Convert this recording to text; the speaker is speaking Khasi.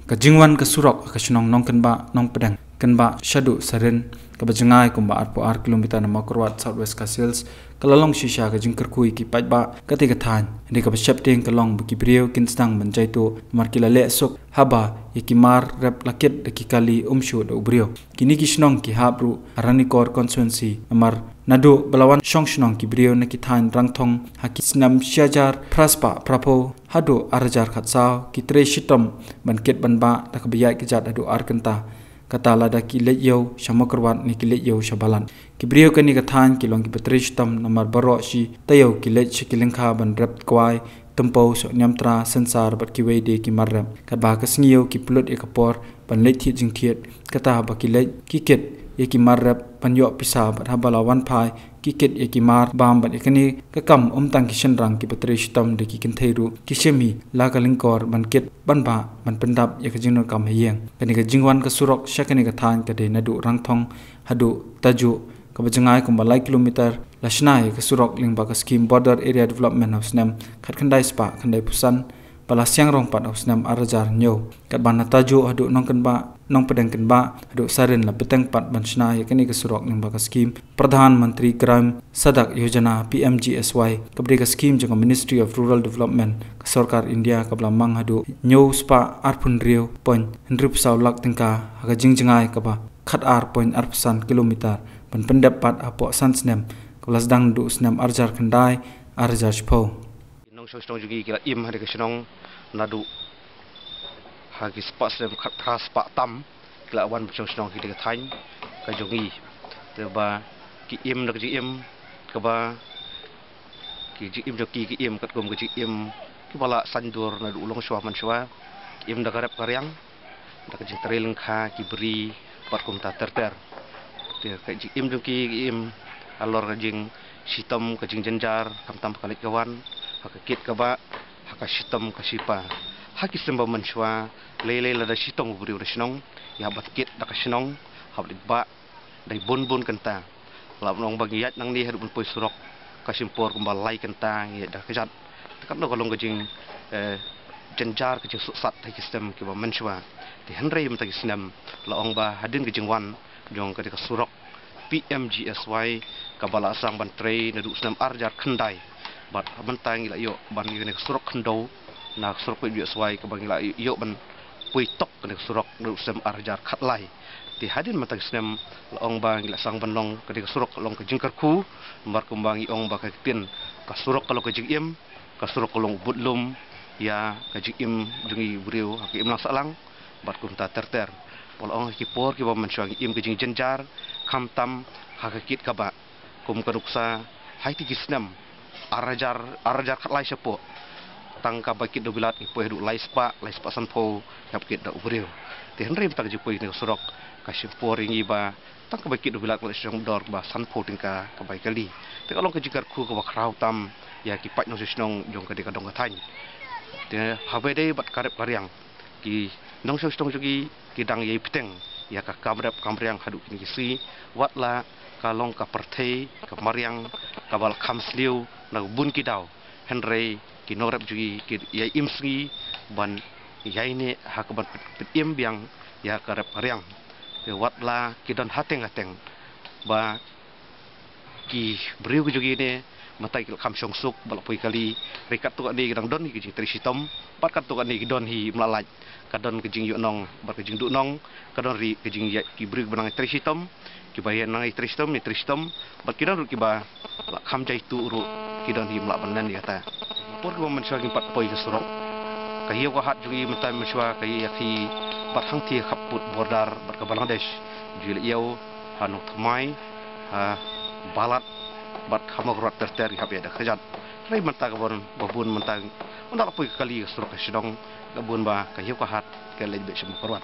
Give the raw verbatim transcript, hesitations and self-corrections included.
Ka jingwan ka surok ka shnong Nongkynbah, Nongpdeng Kynbah shaduh Sarin, kaba jngai kumba arphew ar kilometer na Mawkyrwat, South West Khasi Hills, ka la long shisha ka jingkyrkhu ïa ki paidbah katei ka thaiñ. Hynrei kaba sheptieng ka long ba ki briew kin sdang ban jaituh namar ki la leh suk haba ïa ki mar rep la kit da ki kali, um shuh da u briew. Kine ki shnong ki hap ruh ha Ranikor constituency namar naduh ba la wan shong shnong ki briew na ki thaiñ Rangthong ha ki snem shihajar phraspah phraphew haduh arhajar khatsaw, ki trei shitom ban kit ban bah da kaba ïaid kjat haduh ar kynta. Kata lada ki leit ïew sha Mawkyrwat ne ki leit ïew sha Balat. Ki briew kane ka thaiñ ki long kiba trei shitom namar baroh shi taïew ki leit sha ki lyngkha ban rep kwai, tympew, soh niamtra, synsar bad kiwei de ki mar rep. Katba ha ka sngi ïew ki pynlut ïa ka por ban leit thied jingthied. Kata ba ki leit ki kit ïa ki mar rep ban ïoh pisa, bad haba la wan phai ki kit ïa ki mar bam. Bad ïa kane ka kam ym tang ki shynrang kiba trei shitom, da ki kynthei ruh ki shim hi la ka lyngkor ban kit ban bah ban pyndap ïa ka jingdonkam ha ïing. Kane ka jingwan ka surok sha kane ka thaiñ ka dei naduh Rangthong haduh Tajuh, kaba jngai kumba lai kilometer. La shna ïa ka surok lyngba ka skhim Border Area Development ha u snem khatkhyndai spah khyndaiphew san, ba la siang rong pat ha u snem arhajar hynñiew. Katba na Tajuh haduh Nongkynbah, Nongpdeng Kynbah haduh Sarin la bteng pat ban shna ïa kane ka surok lyngba ka skhim Pradhan Mantri Gram Sadak Yojana, P M G S Y, kaba dei ka skhim jong ka Ministry of Rural Development ka Sorkar India, kaba la mang haduh hynñiew spah arphew hynriew point hynriewphew saw lak tyngka ha ka jingjngai kaba khatar point arphew san kilometer ban pyndep pat hapoh san snem, kaba la sdang naduh u snem arhajar khyndai, arhajar shiphew. Nongshong shnong jong ngi ki la im ha kane ka shnong naduh ha ki spah snem khatphra spah tam, ki la wan ban shong shnong ha kane ka thaiñ ka jong ngi. Te ba ki im da ka jingim kaba, ki jingim jong ki, ki im katkum ka jingim kiba la saiñdur naduh u longshuwa manshuwa. Ki im da ka rep ka riang, da ka jingtrei lyngkha ki bri bad kumta ter ter. Te ka jingim jong ki, ki im halor ka jingshitom, ka jingjynjar, khamtam ha ka leit ka wan, ha ka kit ka bah, ha ka shitom ka shipa. Ha ki snem ba manshuwa, lei lei lada shitom u briew na shnong, ïa hap ban kit da ka shnong, hap leit bah da ki bun bun kynta. Lah ban ong ba ngi ïaid nangne haduh ban poi surok ka shim por kumba lai kynta ngi ïaid da ka kjat. Te katno ka long ka jing, eh, jynjar, ka jingsuhsat ha ki snem kiba manshuwa. Te hynrei mynta ki snem, lah ong ba hadien ka jingwan jong kane ka surok P M G S Y kaba la sdang ban trei naduh u snem arhajar khyndai. Bad mynta ngi la ïoh ban ïoh kane ka surok khyndew na ka surok P M G S Y, kaba ngi la ïoh ban poi tok kane ka surok naduh u snem arhajar khatlai. Te hadien mynta ki snem, lah ong ba ngi la sdang ban long kane ka surok, ka long ka jingkyrkhu, namar kumba ngi ong ba ka ktien, ka surok ka long ka jingim, ka surok ka long u budlum ïa ka jingim jong ngi briew ha ka imlang sahlang bad kumta ter ter. Ba lah ong ha ki por kiba manshuwa ngi im ka jingjynjar, khamtam ha ka kit ka bah. Kum ka nuksa, ha kiti ki snem arhajar, arhajar khatlai shapoh, tang ka bai kit da u bilat ngi poi haduh lai spah, lai spah sanphew, ïa hap kit da u briew. Te hynrei mynta ka jingpoi kane ka surok ka shim por ïa ngi ba tang ka bai kit da u bilat ka la shong dor ba sanphew tyngka ka bai kali. Te ka long ka jingkyrkhu kaba khraw tam ïa ki paid nongshong shnong jong kane ka dong ka thaiñ. Te haba ïadei bad ka rep ka riang, ki nongshong shnong jong ngi ki dang ïai bteng ïa ka kam rep kam riang haduh kine ki sngi, wat la ka long ka pyrthei ka mariang kaba la kham sniew na ka bun ki daw, hynrei ki nongrep jong ngi ki ïai im sngi ban ïaineh ha kaban pyt, pyt im biang ïa ka rep ka riang. Te wat la ki don hateng hateng ba ki briew ki jong ngi ne mynta ki la kham shong suk ba la poi kali, hynrei katto katne ki dang don hi ka jingtrei shitom, bad katto katne ki don hi, ym lah lait, ka don ka jingïohnong bad ka jingduhnong, ka don ruh ka jingïa, ki briew kiba nang trei shitom, kiba ïa nang trei shitom ne trei shitom, bad ki don ruh kiba la kham jaituh ruh, ki don hi, ym lah ban len ïa kata. Por kiba mynshuwa ngim pat poi ka surok, ka ïew ka hat jong ngi mynta mynshuwa ka ïa ki bad hangtei khappud border bad ka Bangladesh, ju la ïew ha Nongthymmai, ha Balat bad ha Mawkyrwat ter ter ngi hap ïaid da ka kjat. Hynrei mynta ka bun, ba bun mynta, mynta la poi ka kali ka surok ka shnong, ka bun ba ka ïew ka hat ka leit beit sha Mawkyrwat.